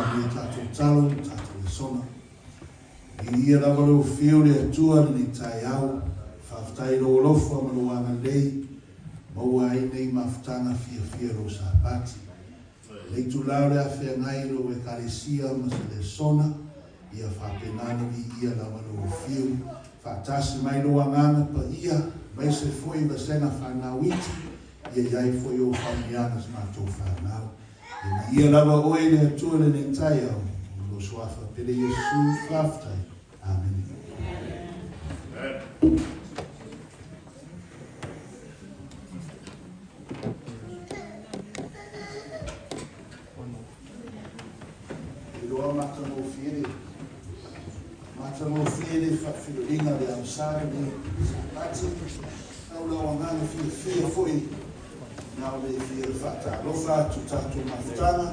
Atua a tatou tatalo ma tatou lesona. Viia lava lou afio le Atua i lenei taeao. Faafetai i lou alofa ma lou agalelei, maua ai nei mafutaga fiafia lou Sapati. Le itula o le a feagai i lou Ekalesia ma se lesona, ia faapena ona viia lava lou afio. Faatasi mai lou Agaga Paia, aemaise foi vasega fanau iti, ia i ai foi ou faamanuiaga sa matou fanau. Ia viia lava oe le Atua i lenei taeao, ona lou Suafa pele Iesu, faafetai. Amene. Iloa matagofie le matagofie le faafeiloaiga le aosa lenei Sapati. Tau lau agaga fiafia foi na o le fia faatalofa atu tatou mafutaga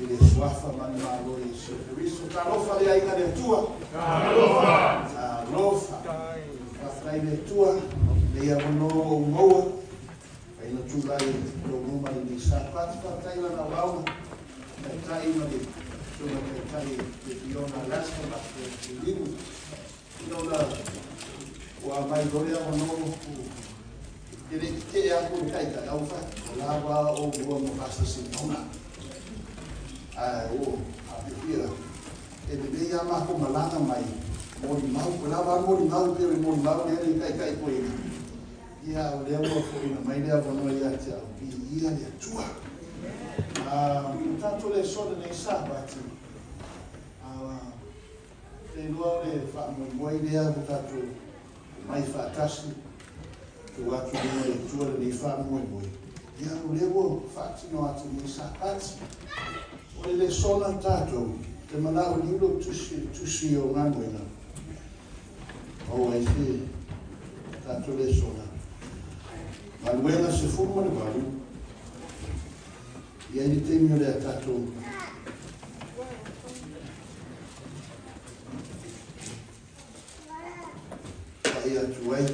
i le Suafa manumalo o Iesu Keriso. Talofa le aiga le Atua. Talofa. Talofa. Faafetai le Atua nei avanoa ua ou maua Aina tulai lou luma i lenei Sapati. Faafetai i lana auauna, Taitai ma le Susuga Taitai e Fiona Alaska ma te Limu. Ina ona ua aumai loa le avanoa ua e le i tetee atu le taitai, au fai, o la ua oulua ma Pastor Simona. Ae ua faapefia e lelei lava matou malaga mai, molimau, o la ua molimau pei o le molimau lea le taitai toeaina. Ia, o lea ua foina mai le avanoa ia te au, viia le Atua. O tatou lesona nei Sapati, te iloa o le faamoemoe lea ua tatou omai faatasi, tuu atu i luma o le Atua lenei faamoemoe. Ia, o lea ua faatino atu nei Sapati. O le lesona tatou, te manao liu lou tusi, le tusi o Galuega. Maua ai se tatou lesona. Galuega 18, i ai le taimi o le a tatou pai atu ai.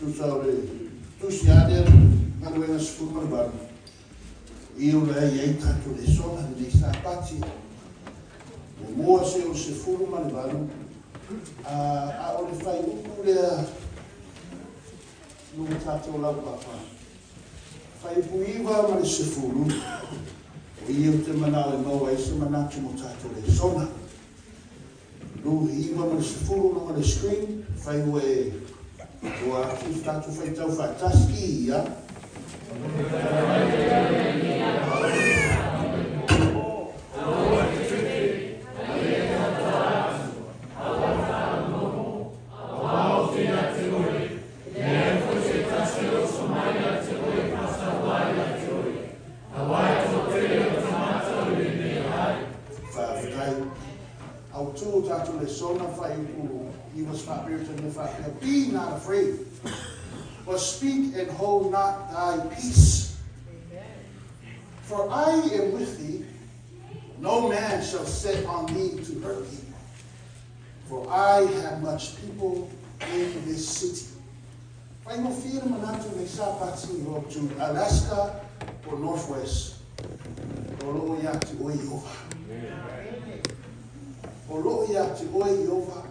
Tusa o le tusi a lea Galuega 18, i o le ai ai tatou lesona lenei Sapati. Muamua se o le 18, a o le fuaiupu lea luga tatou laupapa. Fuaiupu 9 ma le 10, o ia ou te manao e maua ai se manatu mo tatou lesona. Lu 9 ma le 10 luga le screen, fai ua e ua atu tatou faitau faatasi i ia. Faafetai. Autu o tatou lesona fuaiupu 9 faa-Peretania faapea, Be not afraid, but speak and hold not thy peace. For I am with thee, no man shall set on thee to hurt thee. For I have much people in this city. Faigofie le manatu nei Sapati road to Alaska or Northwest, o loo ia te oe Ieova. O loo ia te oe Ieova,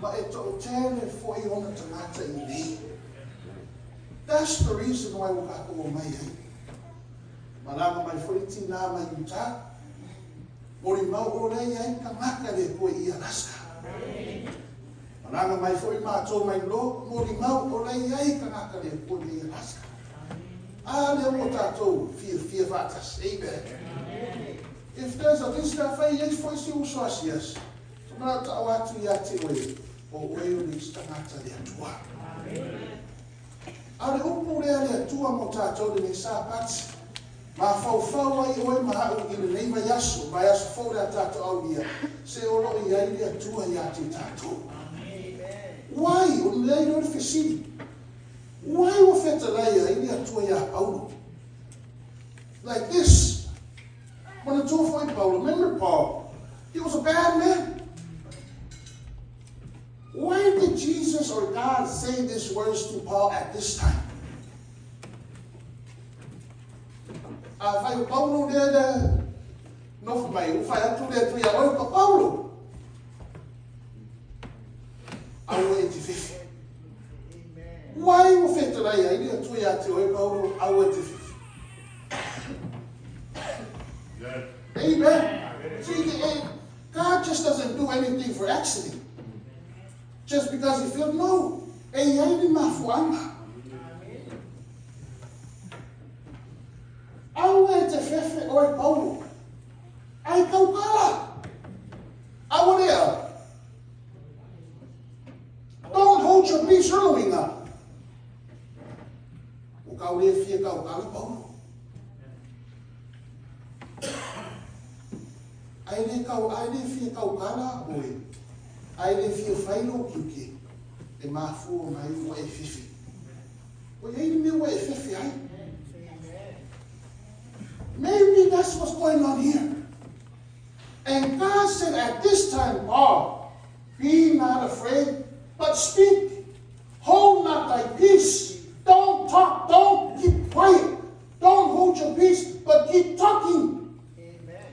ma e toatele foi ona tagata i nei. That's the reason why ua tatou omai ai. Malaga mai foi tinā mai Utah. Molimau o lea i ai tagata le koe i Alaska. Malaga mai foi matou mai lo, molimau o lea i ai tagata le koe i Alaska. A lea ua tatou fiafia faatasi. Amen. If there's a visitor, fai ai foi si uso asiasi. So manao ta'o atu ia te oe, o oe o le isi tagata le Atua. A o le upu lea a le Atua mo tatou lenei Sapati, mafaufau ai oe ma a'u i lenei vaiaso, vaiaso fou le a tatou aulia, se o lo o i ai le Atua ia te tatou. Why? O le leai lea o le fesili. Why ua fetalai ai le Atua iā Paulo? Like this. Manatua foi Paulo. Remember Paul? He was a bad man. Why did Jesus or God say these words to Paul at this time? Afai o Paulo lea le Nofo mai, ua fai atu le Atua iā oe, Paulo, aua e te fefe. Wai ua fetalai ai le Atua iā te oe, Paulo, aua e te fefe. Amen. See, God just doesn't do anything for accident. Just because he feels, no. E i ai le mafuaaga. Aua e te fefe oe Paulo. Ai taukala. Aua lea. Don't hold your peace o lona uiga. Ua kau le fia taukala Paulo. Ai le kau ai le fia taukala oe. Ai le fia fai lou tiute e mafua mai ua e fefe. Ua i ai le mea ua e fefe ai. Maybe that's what's going on here. And God said at this time, Paul, be not afraid, but speak. Hold not thy peace. Don't talk. Don't keep quiet. Don't hold your peace, but keep talking. Amen.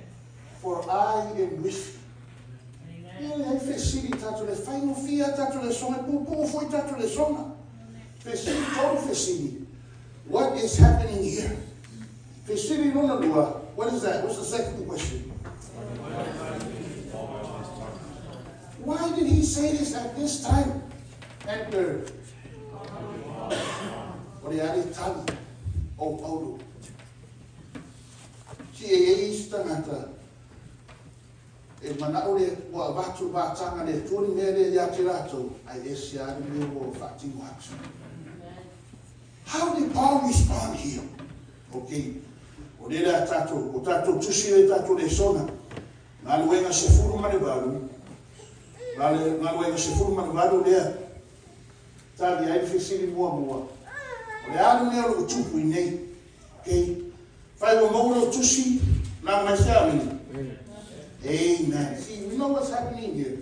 For I am with you. Ia le ai fesili tatou le faigofie a tatou lesona, e puupuu foi tatou lesona. Fesili tolu fesili. What is happening here? Fesili lona lua. What is that? What's the second question? Why did he say this at this time? And third, o le a le tali o Paulo. Si e iai isi tagata e manao le ua avatu le vataga le Atua le mea lea ia te latou, ae ese lava le mea ua faatino atu. How did Paul respond here? Okay, o lea le a tatou, o tatou tusi lea tatou lesona, Galuega 18, Galuega 18 lea, tali ai le fesili muamua, o le a le mea o lo o tupu i nei? Okay, fai ua maua lou tusi, lana mai se amene. Amen. See, we know what's happening here.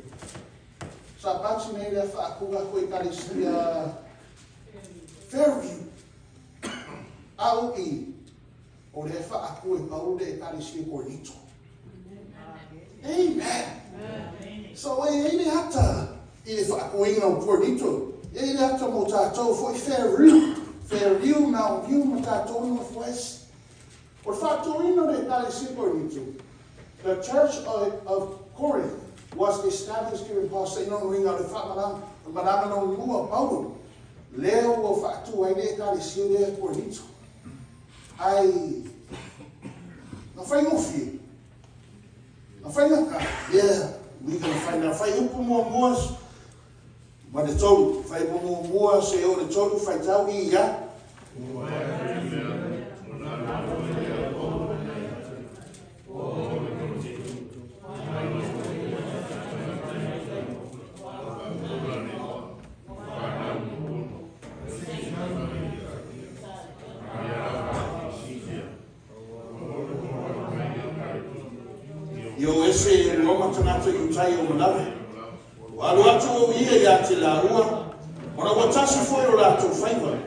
Sa pati nei lea whaakuga koe ekalesia Fairview. A o i, o lea whaaku e Paulo le ekalesia Korinito. Amen. So e iai le ata i le whaakuina o Korinito. E iai le ata mo tātou foi Fairview, Fairview, Mount View ma tātou Northwest. O le whaatuina o le ekalesia Korinito, the church of Corinth was established during Paul's stay. Lona uiga o le whaamalanga, malanga lona lua o Paulo, lea ua whaatua ai le ekalesia lea Korinito. Ai, na whaigofie, na whaigata, yeah, we gonna find out. Whai upu muamua, ma le tolu, whai upu muamua, se o le tolu, whaitau i ia. I o ese e Roma tagata i utai o Malawi. Ua alu atu o ia iā te lāua, ona ua tasi foi o latou faiva.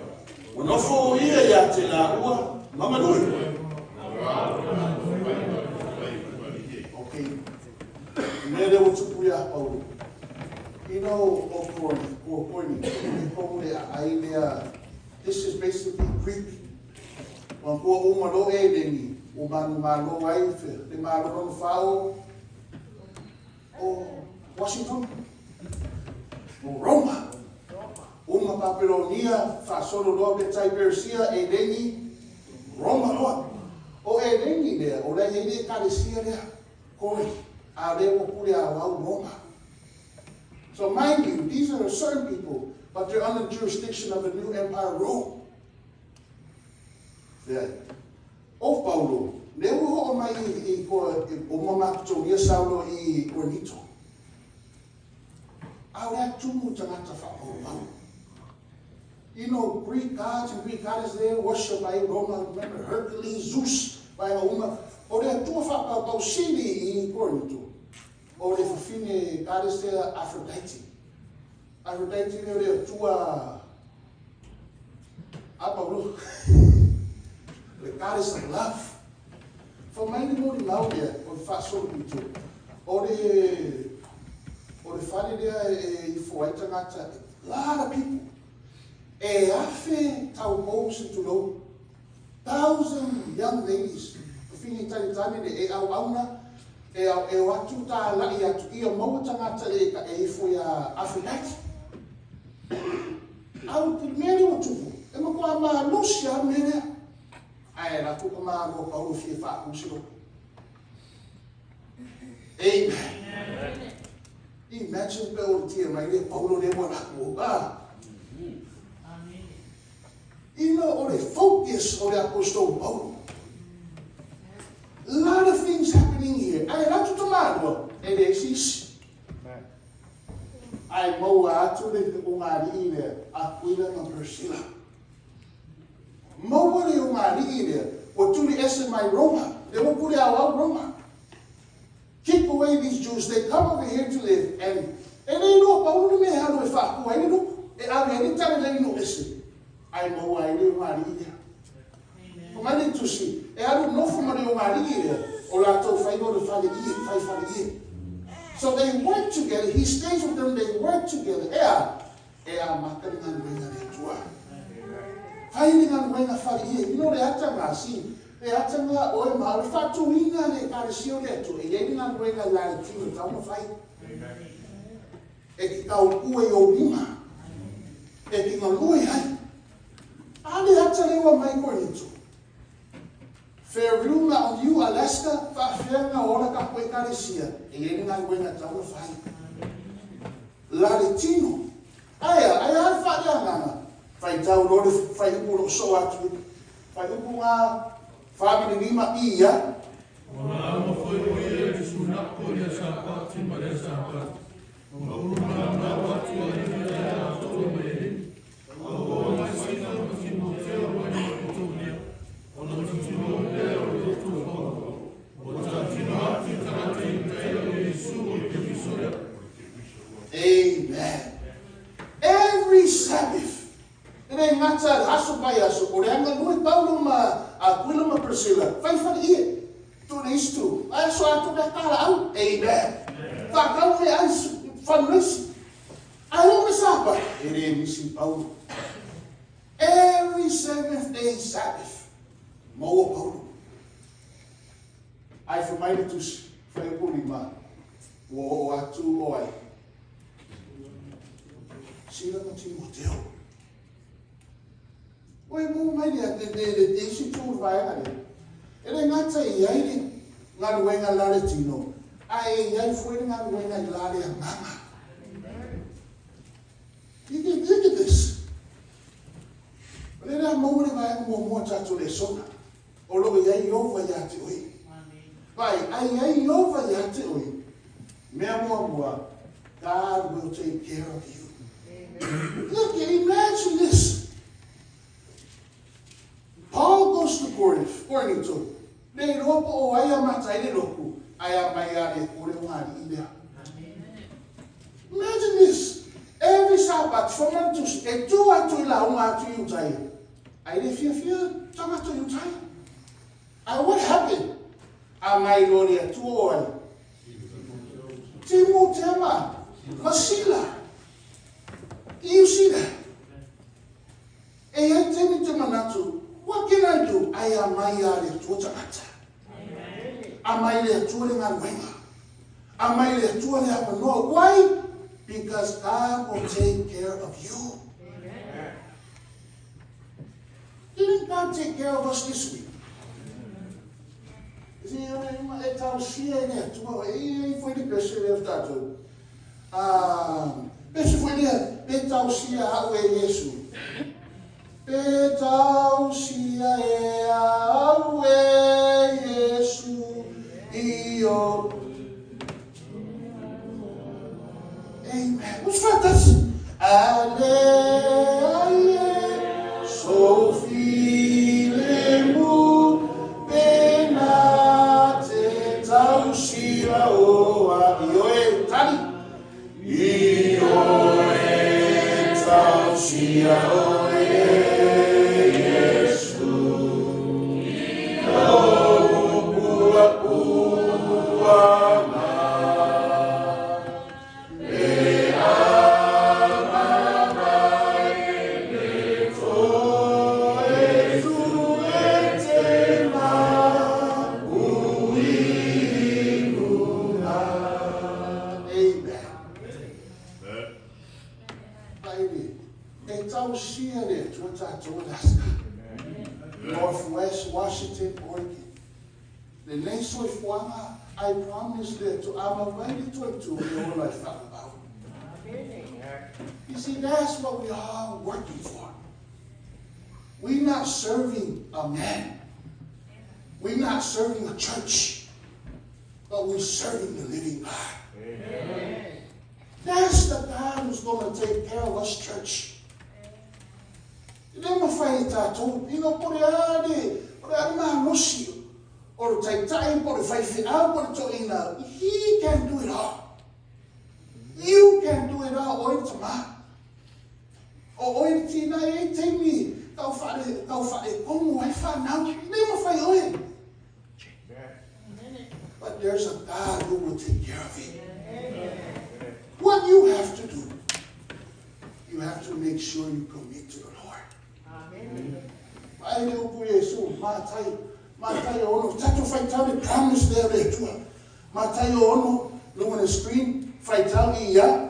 Ua nofo o ia iā te lāua ma Malui. Okay. Mea lea ua tupu iā Paulo. You know, o Koine, o Koine, e komu le aai lea. This is basically Greek. Ua kua uma lo e lengi, ua manu malo ai le malo lona whao o Washington, o Roma. Uma Papelonia, whaasolo loa pe tai Persia, e lengi, Roma loa. O e lengi lea, o lea iai le ekalesia lea, Koi, a lea ua pule a wau Roma. So mind you, these are certain people, but they're under the jurisdiction of the new empire Rome. Leai. O Paulo, lea ua hoʻo mai i ko o Makedonia Saulo i Korinito. ʻAʻole a tumu tagata whaʻapaupau. You know, Greek gods and Greek goddesses, they worship ai Roma, remember Hercules, Zeus, vaega uma. O le Atua whaʻapaupau sili i Korinito. O le fafine goddess lea Aphrodite. Aphrodite lea o le Atua a Paulo. The goddess of love. Fai mai le molimau lea o le faasolopito, o le o le fale lea e ifo ai tagata, lot of people, e 1,000 taupou se tulou, 1,000 young ladies, fafine taletale le e auauna, e o atu talai atu, ia maua tagata e ifo ia Aphrodite. A o le mea lea ua tupu, e matua malosi lava le mea lea. Ae alu atu le tamaloa Paulo e fia faatu se lotu. Amen. Imagine pe o le tia mai le Paulo lea ua atu. Ah. Ina o le focus o le Apostolo Paulo. Lot of things happening here. Ae alu atu tamaloa, e leai se isi. Ae maua atu le ugali'i lea, Akuila ma Priscilla. Maua le ugali'i lea, ua tuli ese mai Roma, lea ua pule aoao Roma. Keep away these Jews, they come over here to live, and e le iloa Paulo le mea e alu e faatua ai le lotu, e ave ai le talalei nuu ese, ae maua ai le ugali'i lea. Fai mai le Tusi, e alu nofo ma le ugali'i lea, o latou faiva o le faleie, fai faleie. So they work together, he stays with them, they work together. E a? E amata le galuega a le Atua. Fai le galuega faleie. You know le ata gasi, le ata ga oe ma au, le faatuina le Ekalesia o le Atua, e i ai le galuega i la le tino e tatau ona fai. E te taupua i ou lima, e te galue ai. A le ata lea ua mai Korinito. Fairview ma Niu Alaska, faafefea na ola tatou Ekalesia, e i ai le galuega e tatau ona fai. La le tino. Ae a, ae a le faaleagaga? Faitau loa le fuaiupu o lo o soo atu, fuaiupu ga 45 ia. Ua lauga foi o ia i le sunako i le Sapati ma le Sapati, ma ulumalamau atu ai ia i latou e mai ai. A ua oo mai Sila ma Timoteo mai Maketonia, ona tilotilo lea o le loto o Paulo, ua tautino atu i tagata Iutaia o Iesu o le Keriso lea. Amen. Every Sabbath, e le gata i le aso vaiaso, o le agalue Paulo ma Akuila ma Priscilla, fai faleie, tuu le isi tu, ae aso atoa pe a talaau. Amen. Faatau meaai fundraising. Ae oo le Sapati, e le misi Paulo. Every seventh day Sabbath, maua Paulo. Ae fai mai le Tusi, Fuaiupu 5, ua oo atu o ai? Sila ma Timoteo. Ua e maua mai le, le, le, le, le isi itu o le vaega lea. E le gata e i ai le galuega la le tino, ae e i ai foi le galuega i la le agaga. You can look at this. O lea le a maua le vaega muamua o tatou lesona. O lo o i ai Ieova ia te oe. Vai, a i ai Ieova ia te oe. Mea muamua, God will take care of you. Look, imagine this. Paul goes to Corinth, Korinito, le iloa po o ai a mata ai le lotu, ae a mai a le Atua le ugali'i lea. Imagine this. Every Sabbath, fai mai le Tusi, e tu atu i lauga atu i Iutaia. Ai le fiafia tagata Iutaia. Ae what happened? A mai loa le Atua o ai? Timotea ma, ma Sila. Do you see that? E i ai taimi te manatu, what can I do? Ae a mai a le Atua tagata. A mai le Atua le galuega. A mai le Atua le avanoa. Why? Because God will take care of you. Didn't God take care of us this week? E talosia e le Atua, e i ai foi le pese lea o tatou. Ah, pese foi lea, pe talosia au e Iesu. Pe tausia e au e Iesu i o. Amen. What's that? That's Ale ai e Sophie le mu pe na te tausia o a i oe tali. I oe tausia oe Iesu. West Washington, Oregon. Lenei soifuaga ae promise le Atua a maua ai le tuaitū e ola e faavavau. You see, that's what we are working for. We not serving a man. We not serving a church. But we're serving the living God. Amen. That's the God who's going to take care of us, church. E le mafai e tatou, ina po o le a le, o le a le malosi o le taitai po o le faifeau po o le toeaina, he can do it all. You can do it all, oe le tama. O oe le tina e i ai taimi tau whaare, tau whaare ai whanau, le mafai oe. But there's a God who will take care of it. What you have to do, you have to make sure you commit to the Lord. Ai le upu Iesu, Matai, Matai 6, tatou faitau le promise lea o le Atua. Matai 6, luga o le screen, faitau i ia.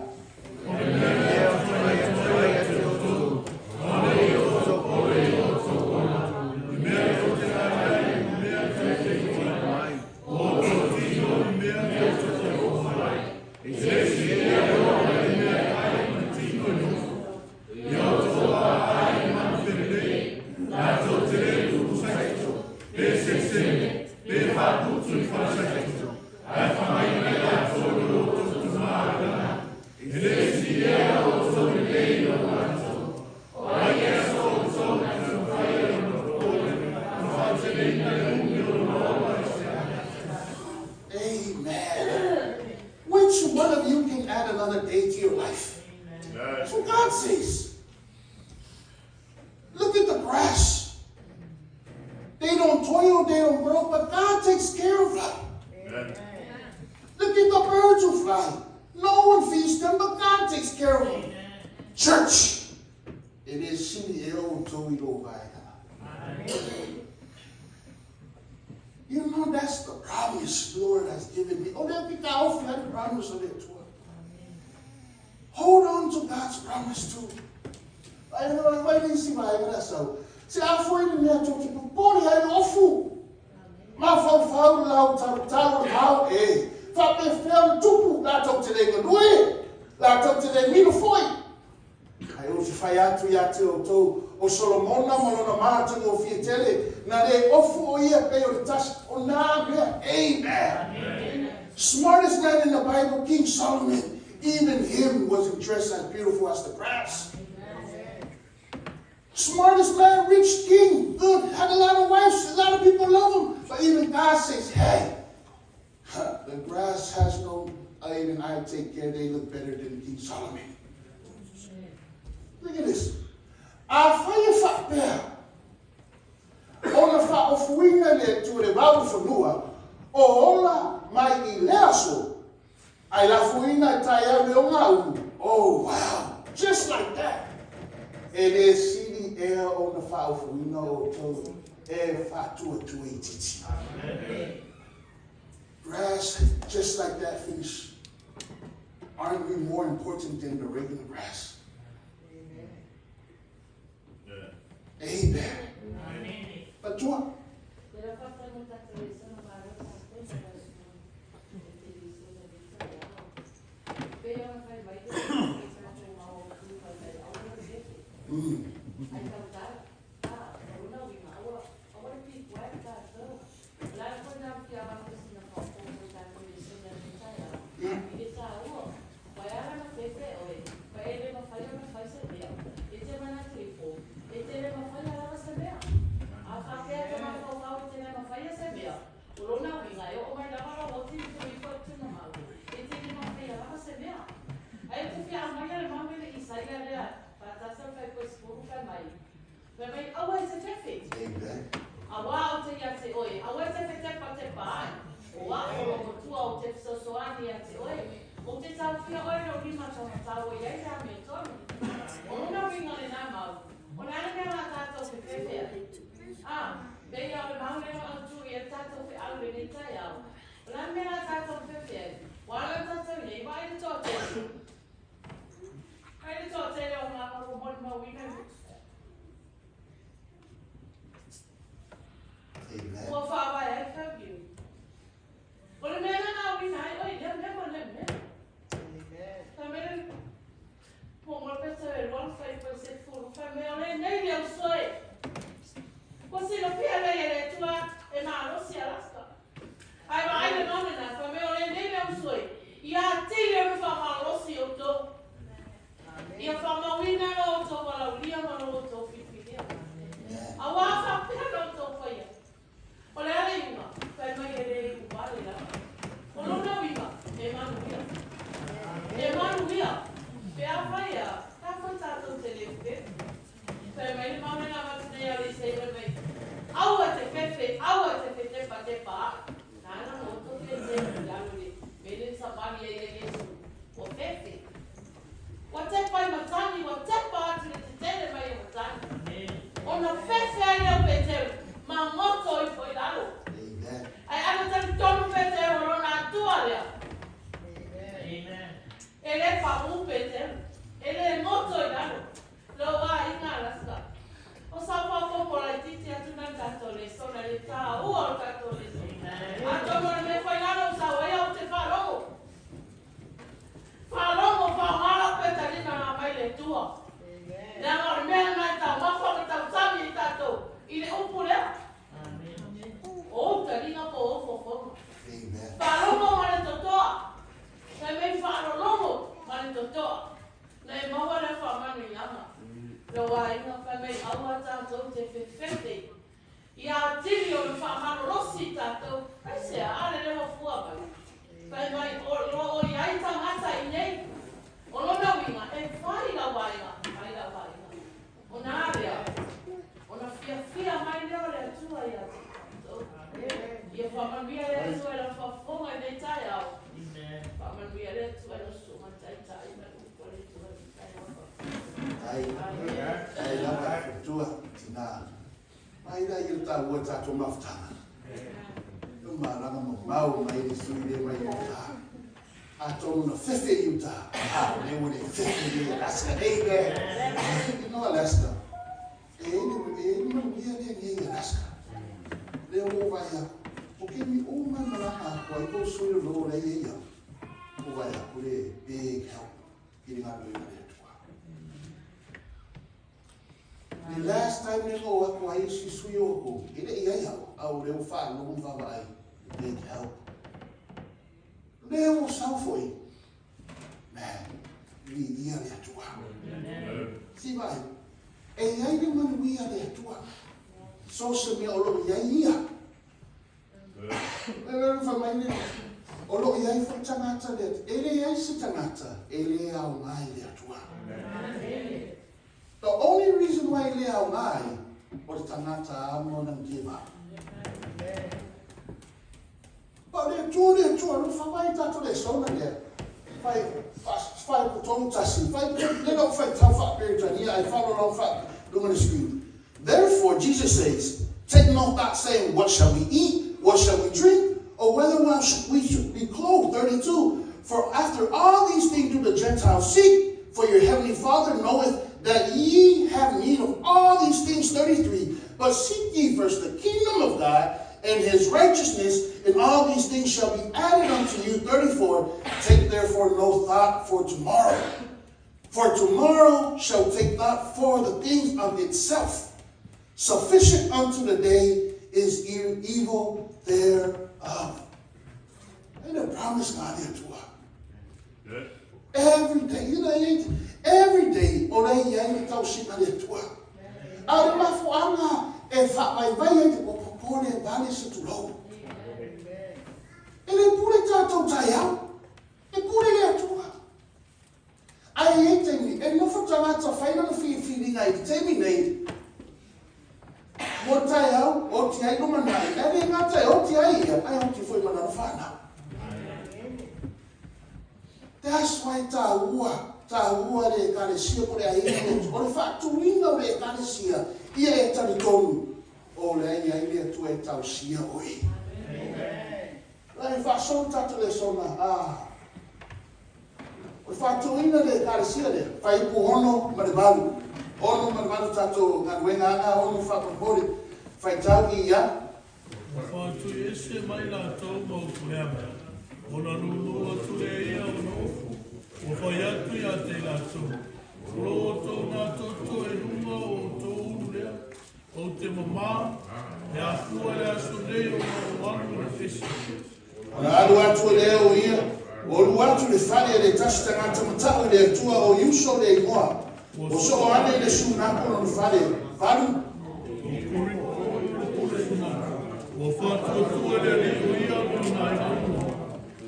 Amen. Which one of you can add another day to your life? That's what God says. Look at the grass. They don't toil, they don't grow, but God takes care of them. Amen. Look at the birds who fly. No one feeds them, but God takes care of them. Church, it is sili e outou i lou vaega. You know, that's the promise the Lord has given me. O lea ke taofi ai le promise o le Atua. Hold on to God's promise too. Ai no mai le isi vaega le asau. Se a foi le mea tou te popole ai ofu. Mafaufau lau talotalo le ao e. Faapefea le tupu latou te le galue, latou te le mino foi. Ae ou te fai atu ia te outou, o Solomona ma lona matagofie tele, na le ofu o ia pei o le tasi o nā mea. Amen. Smartest man in the Bible, King Solomon, even him wasn't dressed as beautiful as the grass. Smartest man, rich king, good, had a lot of wives, a lot of people love him. But even God says, hey, the grass has no, even I take care, they look better than King Solomon. Look at this. Afai e faapea, ona faaofuina e le Atua le vao i fanua, o ola mai i le aso, ae lafoina e taeao i le ogaulu. Oh, wow! Just like that! E le sili ea ona faaofuina outou e faatuatua itiiti. Grass, just like that, finish. Aren't we more important than the regular grass? Amen. Matua. Amen. Aua o te ia te oe, aua e te fetepatepa ai, o a o lokotua o te fesoasoani ia te oe, o te taofia oe lou lima taumatau o i ai le amiotonu. O lona uiga lenā mau, o le a le mea la tātou fefefe ai? A, me ia o le mau lea o autu i a tātou feau i lenei taeao, o le a le mea la tātou fefefe ai? Ua ala tātou nei, vaai le toatele. Vaai le toatele o ngā mau o molimauina i. Amen. Ua faavae ai Fairview. O le mea lena na uina ai oe i lea mea ma lea mea. Fai mai le pomo le pese e lua fai po se fulu fai mai o lenei le uso e. Ua silafia lea e le Atua e malosi Alaska. Ae vaai le mau lena fai mai o lenei le uso e. Ia atili ona faamalolosi outou. Ia faamauina lo outou valaulia ma lo outou filifilia. Auā faapea na outou faia. O le a le iuga? Fai mai e le iu vale lava. O lona uiga, e manuia. E manuia pe afai a ka foi tatou te le fefe. Fai mai le mau lena avatu nei a le Isai fai mai, Aua te fefe, aua te fetepatepa ae. Nana mo to te te i lalo le mele sa vali ai e Iesu. Ua fefe. Ua tepa i matagi, ua tepa atu i le tetele mai o matagi. Ona fefe ai lea o Peteru, ma goto ifo i lalo. Ae ana talitonu Peteru o lona Atua lea. E le pau Peteru, e le goto i lalo. Lou aiga Alaska. O sau faaopoopo laitiiti atu na le tatou lesona i le taua o le tatou lesona. Atonu o le mea foi lalo u sau ai au te faalogo. Faalogo, faoga lau Petalina na aumai le Atua. Leaga o le mea lena e taumafa ma tautagi ai tatou i le upu lea. O ou taliga po o ou fofoga. Faalogo ma le totoa. Fai mai faalologo ma le totoa. Na e maua lea faamanuiaga. Lou aiga fai mai aua tatou te fefefe ia atili ona faamalolosi i tatou. Aisea? A lele ua fua mai. Fai mai o lo o i ai tagata i nei. O lona uiga e fai lau aiga, fai lau aiga. Ona a lea? Ona fiafia mai lea o le Atua ia te tatou. Ia faamanuia le Atua i lau faafofoga i nei taeao. Faamanuia le Atua i lau susuga taitai ma le upu a le Atua i nei taeao. Ai, ai lava e futua, tina. Mai la ia taua tatou mafutaga. E malaga mamao mai le sui le mai uta. Atonu na fefe i uta. A, o le ua le fefe i Alaska nei le. You know Alaska. E e e manuia le nei Alaska. Le o vai aku. O ke mi o mai malaga aku ai ko sui lo le ia ia. O vai aku le big help. I le galuega le Atua. The last time le o aku ai si sui o aku, e le i ai au, a o le o faalogo ma vaavaai, big help. Le o sau foi, man, viia le Atua. Si vai, e iai le manuia le Atua. So se mea o lo o iai ia. Le le fai mai le, o lo o iai foi tagata le, e leai se tagata e le aoga i le Atua. The only reason why e le aoga ai, o le tagata amo na give up. Pa le Atua, le Atua, lo fa mai tatou le sona lea. Fai, fai po tonu tasi, fai le lo fai tau fa Peretania, ai fa lo lo fa lunga le screen. Therefore, Jesus says, take no thought saying, what shall we eat? What shall we drink? Or whether we should be clothed. 32. For after all these things do the Gentiles seek, for your heavenly Father knoweth that ye have need of all these things. 33. But seek ye first the kingdom of God and his righteousness, and all these things shall be added unto you. 34. Take therefore no thought for tomorrow. For tomorrow shall take thought for the things of itself. Sufficient unto the day is evil thereof. And the promise God here to us. Every day, you know, every day, o le iai le tausiga le Atua. A o le mafuaaga e faavaivai ai te popole vale se tulou. E le pule tatou taeao, e pule le Atua. Ae i ai taimi, e nofo tagata fai lana filifiliga i te taimi nei, mo le taeao, oti ai lumanai, ae le gata e oti ai ia, ae oti foi ma lana whanau. That's why tāua, tāua le ekalesia po le aiga le Atua. O le faatuina o le ekalesia, ia e talitonu, o le ai ai le Atua e tausia oe. La e faasolo tatou lesona, ah, O le faatuina le Ekalesia lea, fuaiupu 6 ma le 8, 6 ma le 8 tatou galuega ana 6 faamolemole, faitau i ia, Ua faatuiese mai latou ma upu leaga, ona nūnū atu lea ia o ona upu, ua fai atu ia te i latou, O lo outou gatoto e luga o outou ulu lea, ou te mamā, e afua le aso nei ona ou alu i le pesi. Ona alu atu o lea o ia, ua ulu atu i le fale e le tasi tagata mata'u i le Atua o Iuso le igoa, ua soo ane i le sunako lona fale. Valu. O Koriko le pule sunako, ua faatuatua le alii o ia ma lona aiga uma.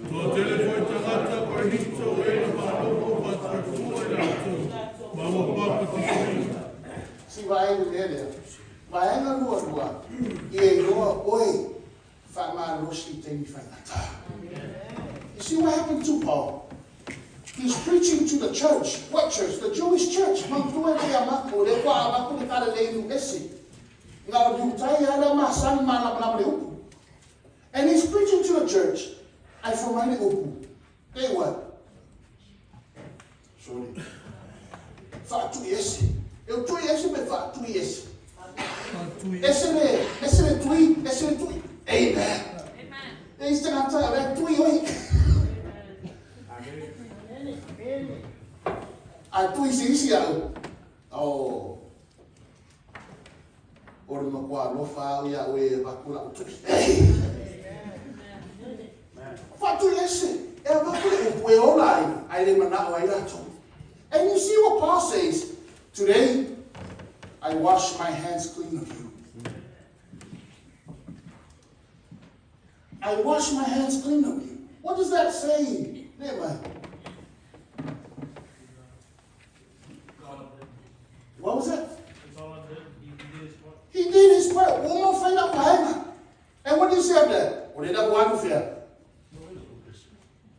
Toatele foi tagata Korinito o e na faalogo faatuatua i latou, ma ua papatisoina. Si vaai le mea lea. Vaega lualua, ia iloa oe faamalosi i taimi faigata. You see what happened to Paul? He's preaching to the church. What church? The Jewish church. Manatua e le amako, le kua amako le kala le inu ese. Nga o liutai ala masani malamalama le upu. And he's preaching to the church. Ai fo mai le upu. They what? Sorry. Faatui ese. E o tui ese pe faatui ese. Ese le, ese le tui, ese le tui. Amen. Amen. E isi tagata, o le tui oi. A tui se isi au. Oh. O le matua alofa au ia oe e avatu lau tui. Faatui ese, e avatu le upu e ola ai, ae le manao ai latou. And you see what Paul says, today I wash my hands clean of you. I wash my hands clean of you. What does that say? Nehemiah? What was that? He did his part. Ua mau fai lau vaega. And what do you say after that? O le lau alu fea.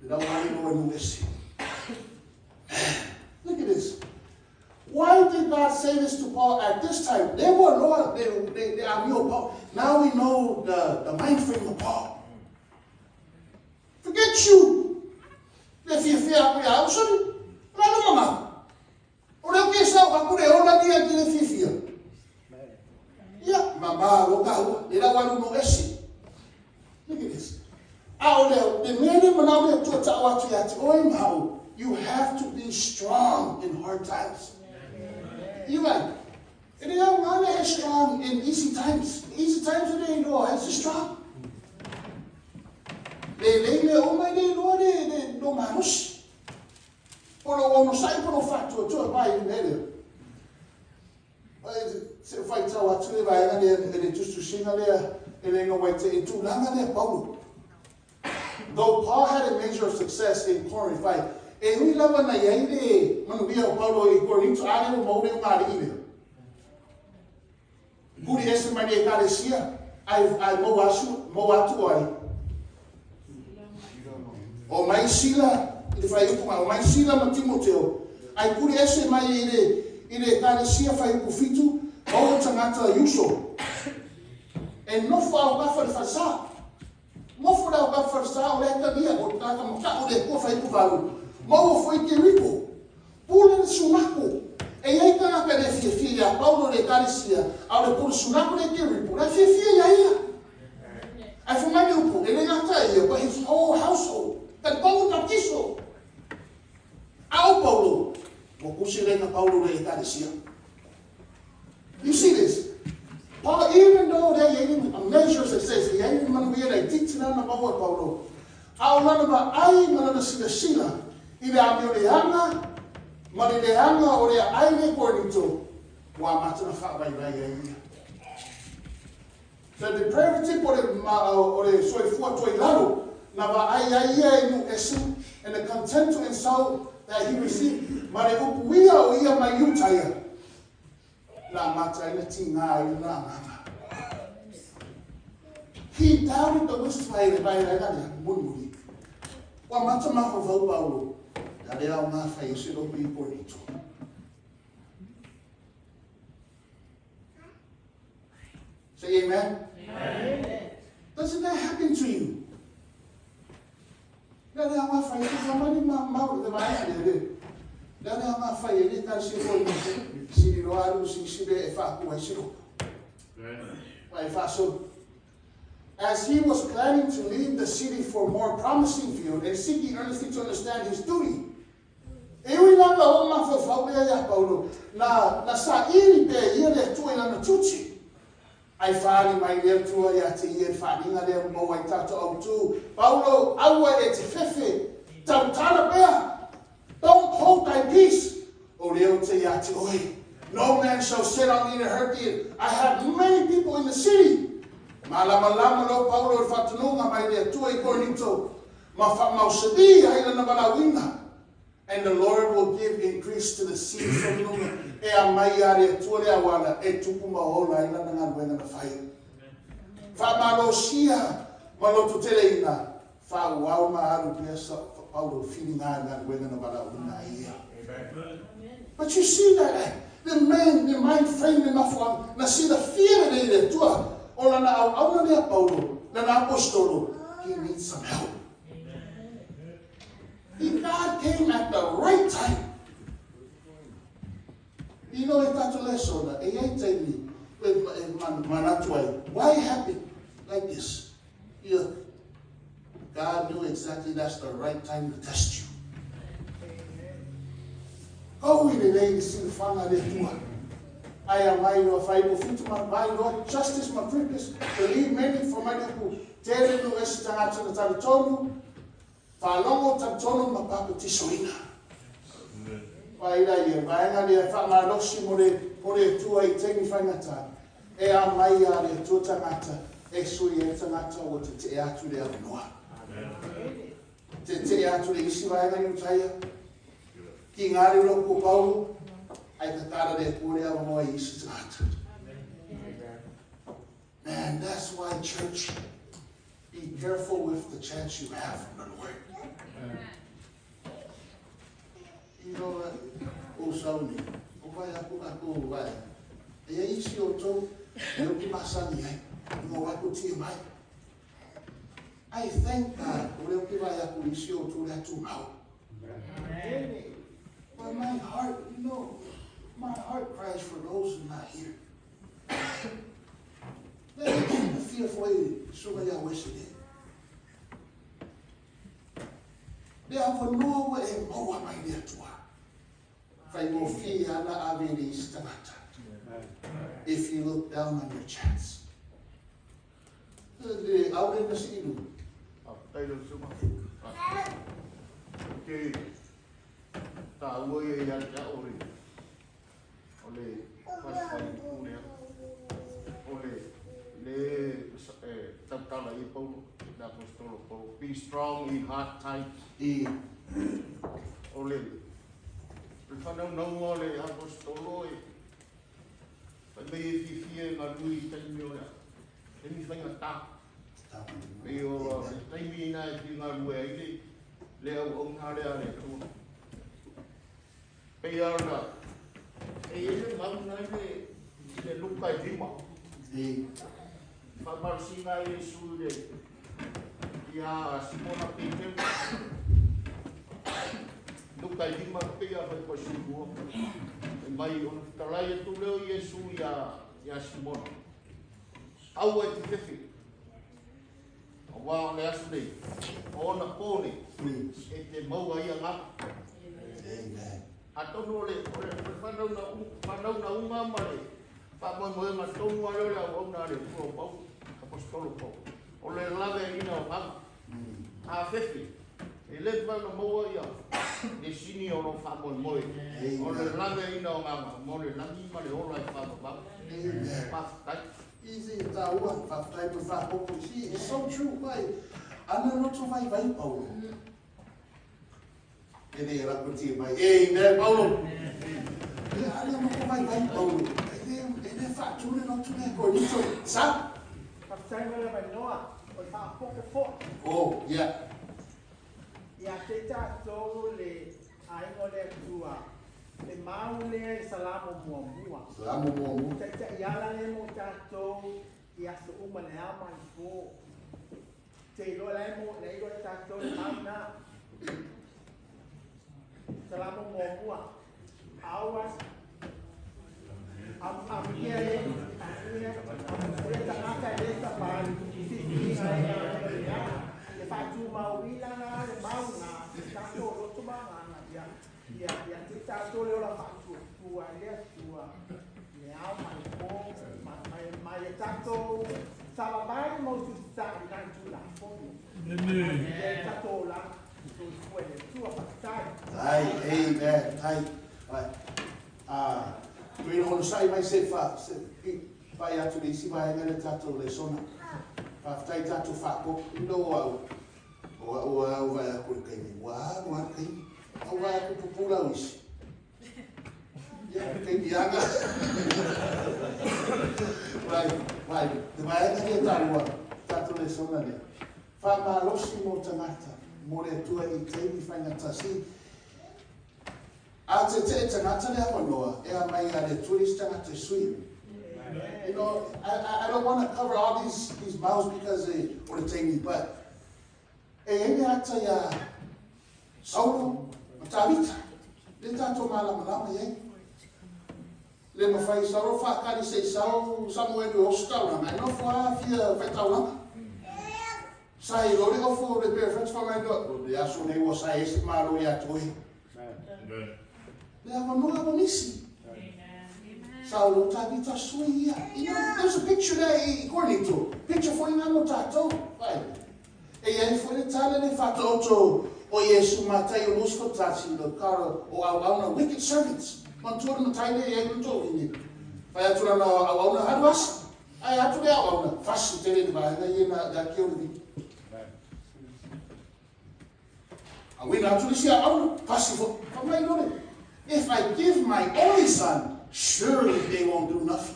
Le lau alu loa nu ese. Look at this. Why did God say this to Paul at this time? They were Lord, they are new Paul. Now we know the mind frame of Paul. Forget you. Le fiafia aku ia au, sorry. Lalo mama. O leo ke sau aku le ola ni a le fiafia. Ia, mama lo ka hua, le lau alu no ese. Look at this. A o leo, le mea le manao le tua ta'o atu ia te oe ma au, you have to be strong in hard times. You right. E le au ngā le he strong in easy times. Easy times e le iloa, he strong. Le lei mea uma e le iloa le, le, lo malosi. Po lo onosai po lo faatuatua mai i mea lea. Se faitau atu le vaega lea e le tusitusiga lea e le igoa te e tulaga lea Paulo. Though Paul had a measure of success in Corinth, vai, e ui lava na iai le manuia o Paulo i Korinto, a le o maua le ugali'i lea. Huli ese mai le ekalesia, ai, ai maua asu, maua atu ai. O mai Sila, i le whaiupu o mai Sila ma Timoteo, ai kuri ese mai i le, i le ekalesia whaiupu fitu, maua tangata iuso. E nofo au kafa le whalesa. Nofo le au kafa le whalesa o le atalia, o le tagata mata'u le Atua whaiupu valu. Maua foi te riko. Pule le sunako. E iai tagata le fiafia ia Paulo le ekalesia, a o le pule sunako le te ripo, le fiafia ia ia. Ai fai mai le upu, e le gata ia, but his whole household. Tali Paulo baptiso. A o Paulo, ua kusi lenga Paulo le ekalesia. You see this? Paul, even though they iai a measure of success, e iai le manuia laitiiti lana maua e Paulo, a o lana vaai ma lana silasila i le amio leaga ma le leaga o le aai le Korinito, ua amata ona faavaivai ai ia. The depravity po le, ma, o le soifua toilalo na vaai ai ia i nu ese, and the contempt to insult that he received, ma le upu ia o ia mai Iutaia, na amata ai na tigā ai lona agaga. He doubted the wisdom ai le vaevaega lea, mulimuli. Ua amata mafaufau Paulo, ia le ao ngā whai ese loku i Korinito. Say amen. Amen. Doesn't that happen to you? Le le anga fai te whamani ma mau le vaea le le. Le le anga fai e le tau se koi siri roa aru si si le e whaaku ai siro. Wa e whaaso. As he was planning to leave the city for more promising field and seeking earnestly to understand his duty. E ui lava o mafaufau lea iā Paulo, na, na saili pea e ia le Atua i lana tiute. Ai faaali mai le Atua ia te ia i le faaaliga lea ua maua ai tatou autu. Paulo, aua e te fefe, tautala pea. Don't hold thy peace. O lea ou te ia te oe. No man shall set on thee to hurt thee. I have many people in the city. Malamalama loa Paulo i le faatonuga mai le Atua i Korinito, ma faamausali ai lana valaauina. And the Lord will give increase to the seed sominuga e aumai ia le Atua le auala e tupu ma ola ai lana galuega na fai. Faamalosia ma lototeleina, faaauau ma alu pea sa Paulo filiga i galuega na valaauina ai ia. But you see that eh, the man, the mind frame le mafuaaga, na silafia lelei e le Atua, o lana auauna lea Paulo, lana aposetolo, he needs some help. He God came at the right time. You know, e tatou le aso na, e iai taimi e manatu ai, why happen like this? Ia, God knew exactly that's the right time to test you. Kau i lelei le silafaga a le Atua. Ai aumai loa fai po fitu ma mai loa justice ma purpose, believe many for mai le upu, tele no esi tagata na talitonu, Faalogo, talitonu ma papatisoina. Whai la ia, vaega lea whaamalosi mo le, mo le Atua i taimi faigata, e aumai a le Atua tagata, e sui ai tagata ua tete'e atu le avanoa. Tete'e atu le isi vaega i Utaia, ki ngā reo ko Paulo, ai tatala le Atua le avanoa i isi tagata. Man, that's why church, be careful with the chance you have from the Lord. I know, o sauni, o vai aku aku vai. E ai isi o tou, e o ki masani ai, ngo aku tia mai. I thank God, o leo ki vai aku isi o tou le atu mau. But my heart, you know, my heart cries for those who are not here. Le fia foi suga ia Wesley. Le avanoa ua e maua mai le Atua. Faigofie ana ave i le isi tagata. If you look down on your chance. Le au le na si ilu. Faafetai lau Susuga. Ke taua ia ia te au o le o le fasi lea. O le le tautala i Paulo, le apostolo Paulo. Be strong in hard times. I O le le whanaunauga o le apostolo e fai mai e fiafia e galue i taimi o le taimi faigata. Pei o le taimi ina e fia galue ai le le auauna lea a le Atua. Pei ona e i ai le mau na i le i le Luka e 5. I Faamalosiga ai Iesu i le ia Simona Peteru. Luka e 5 pei a fai pa sulu. E mai ona fetalai atu lea o Iesu ia ia Simona. Aua e te fefe. Auā o le aso nei, o ona pō nei, e te maua ai agaga. Amen. Atonu o le, o le, o le whanau na, whanau na unga ma le whaamoemoega tonu a lea o le auauna a le Atua o Paulo, apostolo Paulo. O le laveaiina o agaga. A fefe, e le mafai ona maua ia le sini o lou faamoemoe. O le laveaiina o agaga mo le lagi ma le ola e faavavau. Amen. Faafetai. Easy taua, faafetai mo le faaopoopo. See, it's so true. Why? Ana loto vaivai Paulo. E le rapatia mai. Amen, Paulo. E ana loto vaivai Paulo. E le, e le faatu le loto lea Korinito. Sa? Faafetai mo le avanoa o le faaopoopo foi. Oh, yeah. Ia te tatou le aiga o le Atua, le mau lea i Salamo muamua. Salamo muamua. Taitaiala lea mo tatou i aso uma le ao ma le po. Te iloa la e mo, le iloa e tatou le mau na. Salamo muamua. Aua amuia e, amuia, amuia tagata e le sapa i filifiliga. tumauina na le mau na tatou loto ma agaga ia ia ia te tatou le ola faatuatua i le Atua i le ao ma le po ma ma ma ia tatou savavali ma usiusitai i lana Tulafono. Ia i tatou olaga soifua i le Atua. Faafetai. Ai, amen. Ai, ai. Ah, tui onosai mai se fa, se, fai atu le isi vaega le tatou lesona. Faafetai tatou faakopo. Ino o au, o au au vai aku le taimi. Ua alu a le taimi. Au vai aku pupula au isi. Ia, taimi aga. Vai, vai. Te vaega lea talua, tatou lesona lea. Faamalosi mo tagata, mo le Atua i taimi faigata. A te tagata le avanoa, e a mai a le Atua le isi tagata e sui. You know, I don't want to cover all these mouths because o le taimi, but e ene ata ia Saulo ma Tavita, le tatou malamalama iai. Le mawhai Saulo whakari se sau Samuel i osu taulanga, e nofo a fia whai taulanga. Sa i lore ofu le pere whatu whangai no, le aso nei ua sa ese malo ia toi. Le avanoa wa nisi. Saulo Tavita sui ia. You know, there's a picture there i Korinito. Picture foi ngā mo tātou. Vai. E iai foi le tale le whataoto o Iesu matai o los whatati lo karo o au auna wicked servants. Mantua le matai le iai no tō ini. Whai atu rana au auna haru asa. Ai atu le au auna. Fasi te re vaenga i na ia ki o le A wina atu le sia auna. Fasi fo. Whamai lore. If I give my only son, surely they won't do nothing.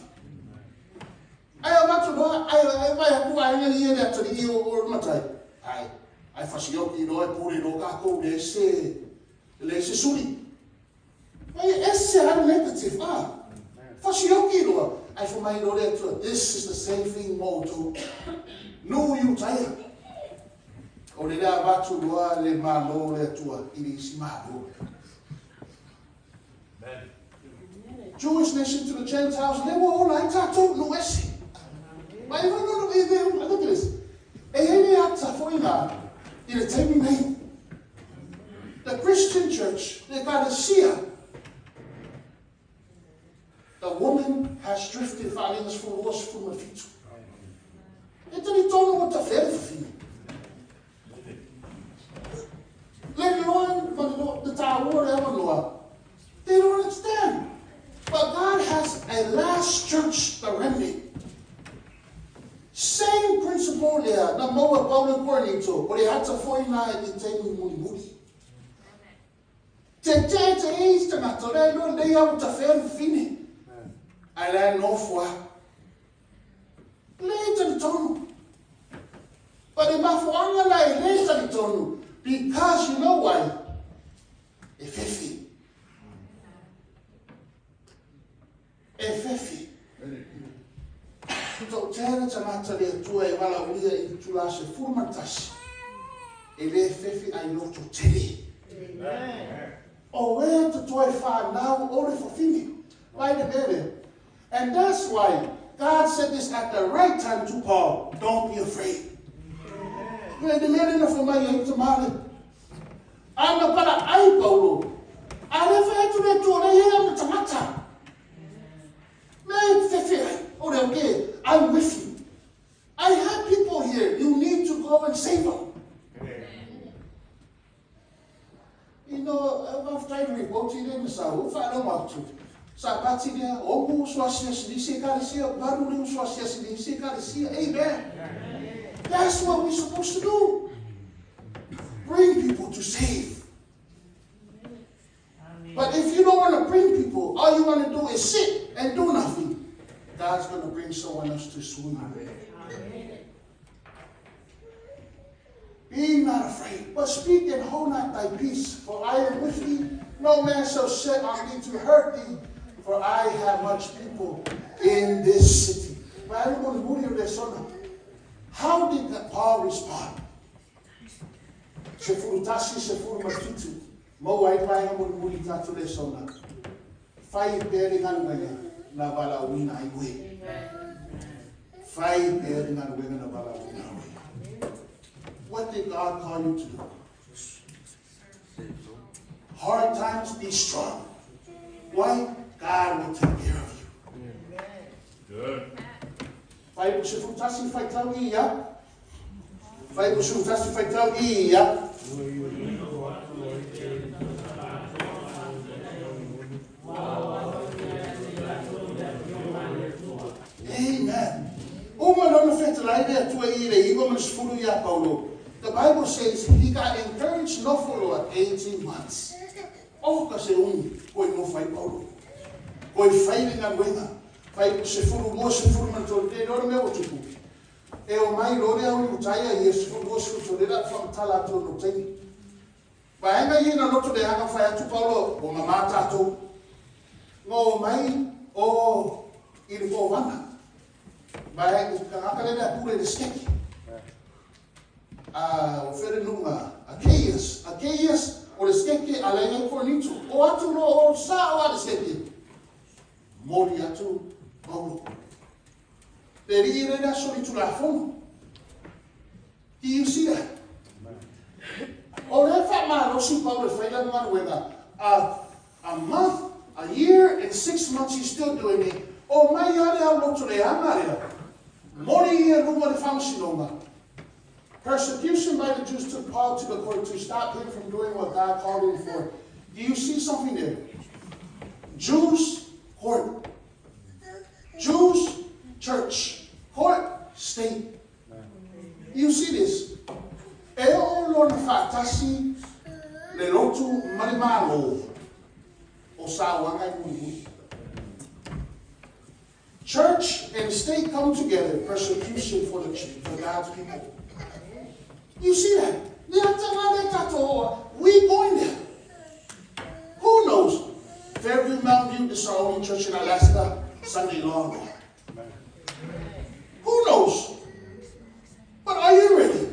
Ai au atu loa, ai ai vai aku ai ngai ia le atari i o matai. Ai, ai fasi oki loa e pure lo kākou le se suri. Ai ese hara negative, ah. Fasi oki loa. Ai fo mai lo le atua, this is the same thing mo tu. No you taia. O le lea vatu loa le malo le atua, i le isi malo. Jewish nation to the Gentiles, they were all like tatou no ese. Mai no no no, look at this. E hele ata foina i le taimi nei. The Christian church, the Ekalesia, the woman has drifted whalingas furuas fumafitu. E tani tonu o ta where whiwhina. Le loa, ma le loa, le tāua le awa loa. They don't understand. But God has a last church, the remnant. Same principle lea, na maua Paulo Korinito, o le hata foi na i taimi muri muri. Te te te eis tangata, le loa nei au ta where whiwhine. Ai le nofo a. Le tani tonu. But e mafuanga la e le tani tonu. Because you know why? E whiwhi. E whiwhi. Tau tēra tangata le atua e wala uria i tula se furumatasi. E le whiwhi ai loto tere. O ea te toi whānau o le whawhine. Vai le mere. And that's why God said this at the right time to Paul. Don't be afraid. Le te mere na whamai ai te mare. Ana para ai Paulo. A le whai atu le tua le ia na tangata. Me te whiwhi ai. O le okay, I'm with you. I have people here. You need to go and save them. You know, mawhtai le ripoti le na sa u whanau atu. Sa pati lea, o mu usuasia sinisi e kalesia, waru le usuasia sinisi e kalesia. Amen. That's what we're supposed to do. Bring people to save. But if you don't want to bring people, all you want to do is sit and do nothing. God's going to bring someone else to swing you. Be not afraid, but speak and hold not thy peace, for I am with thee. No man shall set on thee to hurt thee, for I have much people in this city. How did Paul respond? Se furutasi, se furumatutu. Mau ai paenga muri muri tātou le sona. Whai pere ngaluenga na wala uina ai ue. Whai pere ngaluenga na wala uina ai ue. What? What did God call you to do? Hard times, be strong. Why? God will take care of you. Good. Fai se futasi faitau i ia. Fai se futasi faitau i ia. Amen. Uma lona fetalai le Atua i le iwa ma le sefulu iā Paulo. The Bible says he got encouraged nofo loa 18 months. Oka se umi koe nofo ai Paulo. Koe fai le galuega. Fai 12, 13 te iloa le mea ua tupu. E omai loa le au Iutaia ia 12, 13 le a whamatala atu no taimi. Vaega ia na loto leaga fai atu Paulo ua mamā tatou. Na omai o i le kovana. Vaega tagata le lea pule le skeki. A o fere nunga Achaeus. Achaeus o le skeke a le ngai Korinito. O atu lo o sa o a le skeke. Moli atu Paulo. Le rii le lea soli tulafono. Do you see that? O lea faamalosi Paulo e fai lana galuega, a, a month, a year and 6 months he's still doing it. O mai lava le au loto leaga lea. Moli ia i luga o le faamasinoga. Persecution by the Jews took Paul to the court to stop him from doing what God called him for. Do you see something there? Jews, court. Jews, church. Court, state. You see this? E oo lona faatasi le lotu ma le Malo o sauaga e mulimuli. Church and state come together, persecution for God's people. You see that? Le ataga le tatou, we going there. Who knows? Fairview Mountain View is our only church in Alaska, Sunday law. Who knows? But are you ready?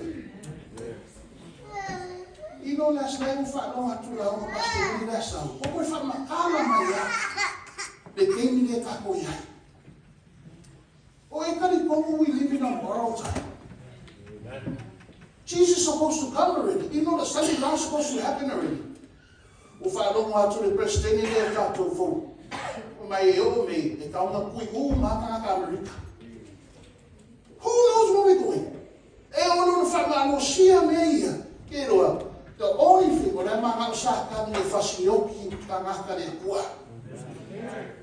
You know, last night, ua faalogo atu lauga Pastor Willie le asau. O koe whaamakala mai ia. Le taimi le tatou i ai. O e kari we living on borrowed time. Jesus is supposed to come already. You know, the Sunday law is supposed to happen already. Ua faalogo atu le presidente le tatou fou. O mai e o me, e taonga kui u mātanga ka Amerika. Who knows where we're going? E o lona whaamalosia mea ia. Ke roa, the only thing, o le manga o sa kani e fasioki tangata le kua.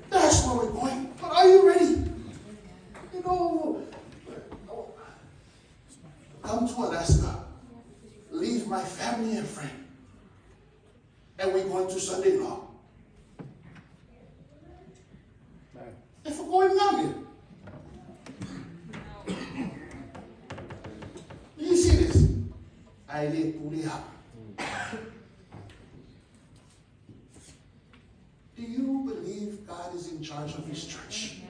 That's where we're going. But are you ready? You know, come to Alaska, leave my family and friend, and we're going to Sunday law. If we're going down here. You see this? Ai le pule hapa. Do you believe God is in charge of His church?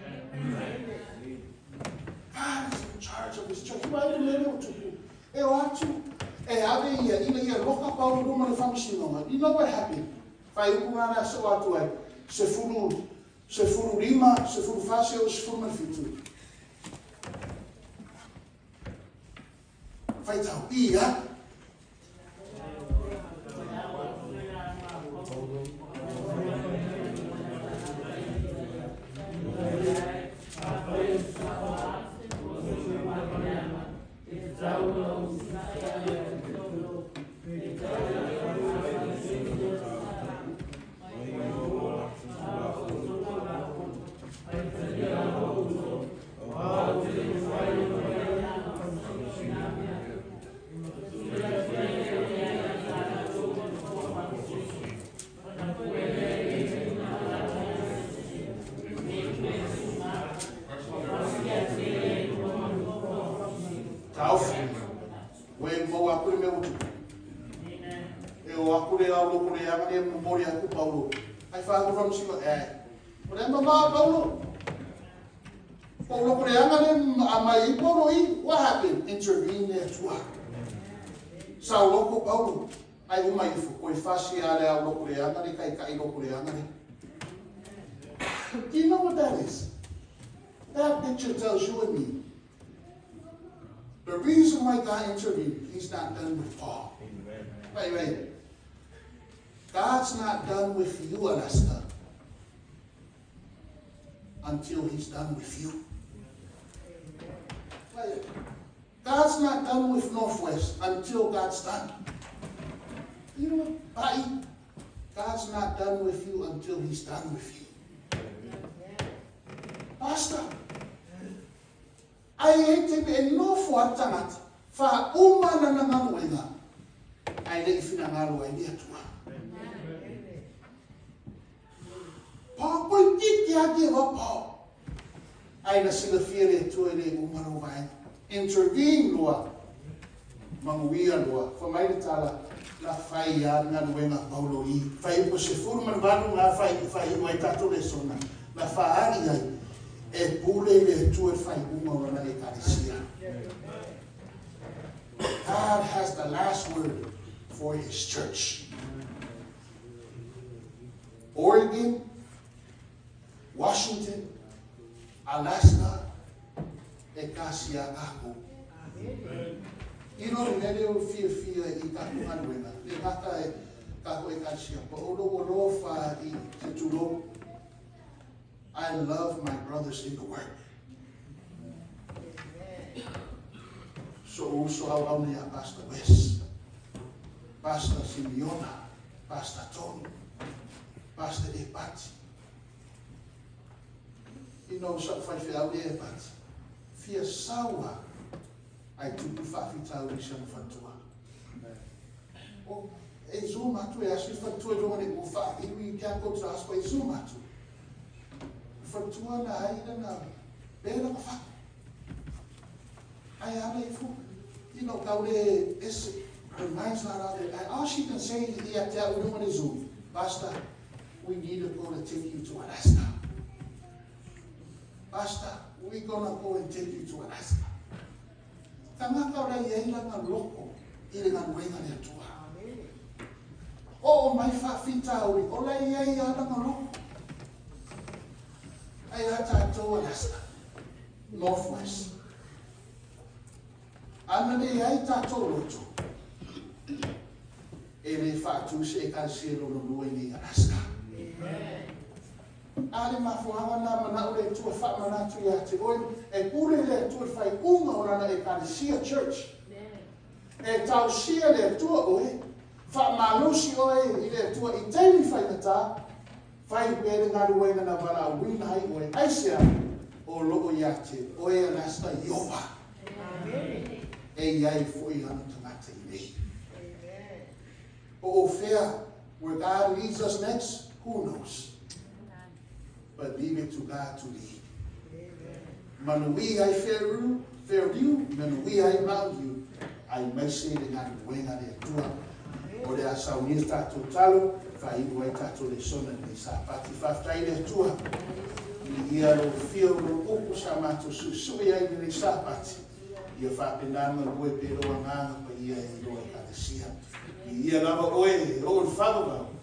God is in charge of His church. Vai le mele o tupu. E o atu, e ave ia, ina ia loka Paulo luma le faamasinoga. You know what happened? Fai upu ngana so atu ai. 15, 14 o 17. Fai tau ia. Taufi. We mau aku le mea utu. E o aku le au loko le anga le momori aku Paulo. Ai wha aku whamasino, e. O le mama Paulo. O loko le anga le a mai i Paulo i, what happened? Intervene le Atua. Sa o loko Paulo. Ai uma ifo, koe fasi a le au loko le anga le kai kai loko le anga le. Do you know what that is? That picture tells you and me. The reason why God intervened, he's not done with Paul. Amen. Wait, wait. God's not done with you, Alaska, until he's done with you. Wait. God's not done with Northwest until God's done. You know what? Bye. God's not done with you until he's done with you. Pastor, ai e te me e nofo a tangata, wha uma lana galuega, ai le i finagalo ai le Atua. Paul koe titi a give up Paul. Ai na silafia le Atua e le uma lo vaega. Intervene loa. Manuia loa. Fa mai le tala, na fai a galuega Paulo i. Fai po se fulu ma le valu ngā fai fai o ai tātou le sona. Na whaari ai, e pule le Atua e fai unga o lana ekalesia. God has the last word for his church. Oregon, Washington, Alaska, e kasi a kako. I lo le o fia fia i kako galuega, le gata e kako e kasia, pa o lo o fa i te tūlo. I love my brothers in the work. So uso au au nei a Pastor Wes, Pastor Simeona, Pastor Tony, Pastor Epati. You know, sa whai whiau le Epati. Fia saua ai tupu whaafitau i sana whatua. O, e zoom atu e asi whatua runga ni o wha iwi kia ko traspa e zoom atu. Whatua na ai na pera ka whaka. Ai ana i fu. You know, kaure ese, her mind's not out there. All she can say is, ia te au runga ni Zoom. Pastor, we need to go to take you to Alaska. Pastor, we gonna go and take you to Alaska. Tangata ora i ai langa loko i le galuega le Atua. O mai whaafitauri, ora i ai a langa loko. Ai a tātou Alaska, Northwest. Ana le ai tātou loto. E le whaatu se e kalesia lona lua i nei Alaska. A le mafuaga na mana o le Atua whaamanatu ia te oe, e pule le Atua whai unga o lana e kalesia church. E tausia le Atua oe, whaamalosi oe i le Atua i teimi whaingata, whai pere ngaruenga na wala wina hai oe, aisea o loo ia te oe Alaska Iova. E iai foi ana tangata i nei. O o where God leads us next, who knows? But leave it to God to lead. Manui ai Fairview, Fairview, manui ai Mountain View, ai mai se le ngā ruenga le Atua. O le a saunia tātou talo, whairu ai tātou le sona nei sa pati whaftai le Atua. I ia lo whio lo upu sa mātou susui ai nei sa pati. Ia whaapenanga ue pe roa nganga pa ia i roa i kalesia. I ia lava oe, o le whanau.